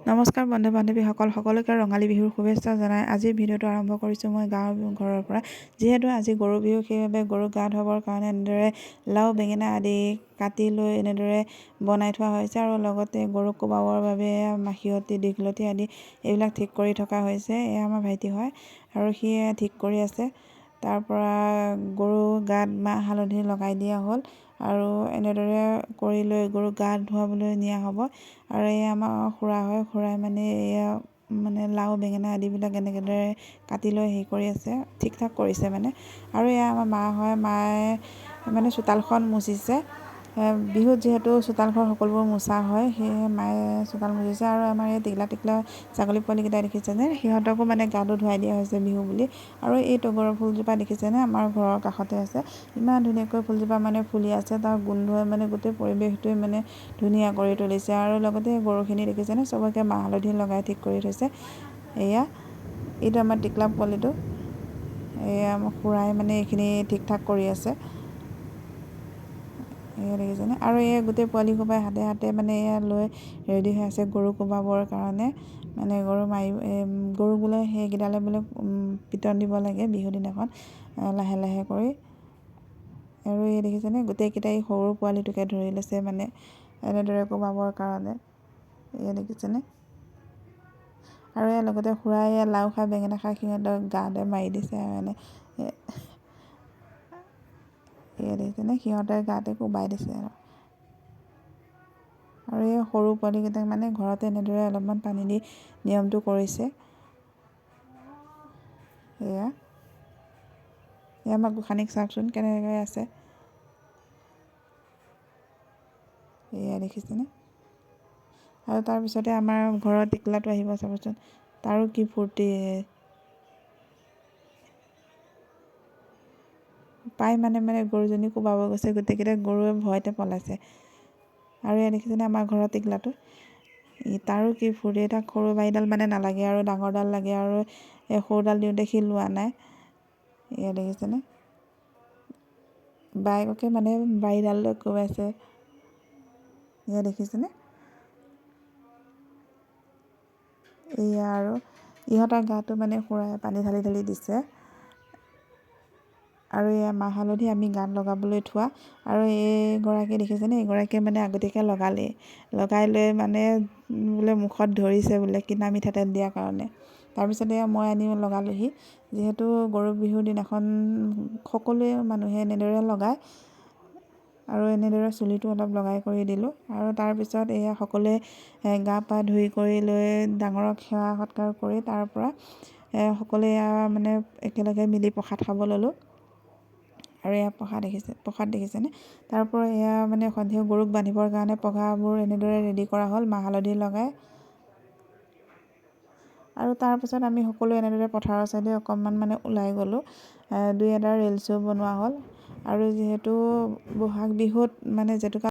নমস্কাৰ বন্ধু বান্ধৱীসকল, সকলোকে ৰঙালী বিহুৰ শুভেচ্ছা জনাই আজিৰ ভিডিঅ'টো আৰম্ভ কৰিছোঁ মই গাঁৱৰ ঘৰৰ পৰা। যিহেতু আজি গৰু বিহু, সেইবাবে গৰুক গা ধুৱাবৰ কাৰণে এনেদৰে লাও বেঙেনা আদি কাটি লৈ এনেদৰে বনাই থোৱা হৈছে আৰু লগতে গৰুক কোবাবৰ বাবে মাখিয়তী, দীঘলতি আদি এইবিলাক ঠিক কৰি থকা হৈছে। এয়া আমাৰ ভাইটি হয় আৰু সি ঠিক কৰি আছে। তাৰপৰা গৰু গাত মাহ হালধি লগাই দিয়া হ'ল আৰু এনেদৰে কৰি লৈ গৰুক গা ধুৱাবলৈ নিয়া হ'ব। আৰু এয়া আমাৰ খুৰা হয়, খুৰাই মানে এয়া মানে লাও বেঙেনা আদিবিলাক এনেদৰে কাটি লৈ হেৰি কৰি আছে, ঠিক ঠাক কৰিছে মানে। আৰু এয়া আমাৰ মা হয়, মায়ে মানে চোতালখন মুচিছে। বিহুত যিহেতু চোতাল ঘৰ সকলোবোৰ মোচা হয়, সেয়েহে মায়ে চোতাল মুচিছে। আৰু আমাৰ এই টিকলা টিকলা ছাগলী পোৱালিকেইটা দেখিছেনে, সিহঁতকো মানে গাটো ধুৱাই দিয়া হৈছে বিহু বুলি। আৰু এই তগৰৰ ফুলজোপা দেখিছেনে, আমাৰ ঘৰৰ কাষতে আছে। ইমান ধুনীয়াকৈ ফুলজোপা মানে ফুলি আছে, তাৰ গোন্ধই মানে গোটেই পৰিৱেশটোৱে মানে ধুনীয়া কৰি তুলিছে। আৰু লগতে গৰুখিনি দেখিছেনে, চবকে মাহ হালধি লগাই ঠিক কৰি থৈছে। এয়া এইটো আমাৰ টিকলা পোৱালিটো, এয়া আমাৰ খুৰাই মানে এইখিনি ঠিক ঠাক কৰি আছে, এয়া দেখিছেনে। আৰু এই গোটেই পোৱালি সোপাই হাতে হাতে মানে এয়া লৈ ৰেডি হৈ আছে গৰু কোবাবৰ কাৰণে। মানে গৰু মাৰি গৰু বোলে সেইকেইডালে বোলে পিটন দিব লাগে বিহু দিনাখন লাহে লাহে কৰি। আৰু এই দেখিছেনে, গোটেইকেইটাই সৰু পোৱালিটোকে ধৰি লৈছে মানে এনেদৰে কোবাবৰ কাৰণে, এয়া দেখিছেনে। আৰু ইয়াৰ লগতে খুৰাই লাও খা বেঙেনা খা সিহঁতক গাতে মাৰি দিছে আৰু এনে এয়া দেখিছেনে, সিহঁতে গাতে কোবাই দিছে। আৰু এই সৰু পোৱালিকেইটাক মানে ঘৰতে এনেদৰে অলপমান পানী দি নিয়মটো কৰিছে। এয়া আমাৰ গোসাঁনীক চাওকচোন কেনেকৈ আছে, এয়া দেখিছেনে। আৰু তাৰপিছতে আমাৰ ঘৰৰ টিকলাটো আহিব, চাবচোন তাৰো কি ফূৰ্তি পাই মানে মানে গৰুজনী কোবাব গৈছে, গোটেইকেইটা গৰুৱে ভয়তে পলাইছে। আৰু এয়া দেখিছেনে আমাৰ ঘৰৰ টিকলাটো, তাৰো কি ফূৰ্তি। তাক সৰু বাৰীডাল মানে নালাগে আৰু ডাঙৰডাল লাগে, আৰু এই সৰুডাল দিওঁতে সি লোৱা নাই। এয়া দেখিছেনে, বায়েককে মানে বাৰীডাল লৈ কোবাইছে, এয়া দেখিছেনে। এয়া আৰু ইহঁতৰ গাটো মানে খুৰাই পানী ঢালি ঢালি দিছে। আৰু এয়া মাহ হালধি আমি গাত লগাবলৈ থোৱা। আৰু এইগৰাকী দেখিছেনে, এইগৰাকীয়ে মানে আগতীয়াকৈ লগালেই, লগাই লৈ মানে বোলে মুখত ধৰিছে বোলে কিনা মিঠাতেল দিয়াৰ কাৰণে। তাৰপিছতে মই আনি লগালোহি। যিহেতু গৰু বিহুৰ দিনাখন সকলোৱে মানুহে এনেদৰে লগায়, আৰু এনেদৰে চুলিটো অলপ লগাই কৰি দিলোঁ। আৰু তাৰপিছত এয়া সকলোৱে গা পা ধুই কৰি লৈ ডাঙৰক সেৱা সৎকাৰ কৰি তাৰ পৰা সকলোৱে এয়া মানে একেলগে মিলি প্ৰসাদ খাব ল'লোঁ। আৰু এয়া প্ৰসাদ দেখিছে, প্ৰসাদ দেখিছেনে। তাৰপৰা এয়া মানে সন্ধিয়া গৰুক বান্ধিবৰ কাৰণে পঘাবোৰ এনেদৰে ৰেডি কৰা হ'ল মাহ হালধি লগাই। আৰু তাৰপিছত আমি সকলোৱে এনেদৰে পথাৰৰ ছাইডে অকণমান মানে ওলাই গ'লোঁ, দুই এটা ৰিলচো বনোৱা হ'ল। আৰু যিহেতু বহাগ বিহুত মানে জেতুকা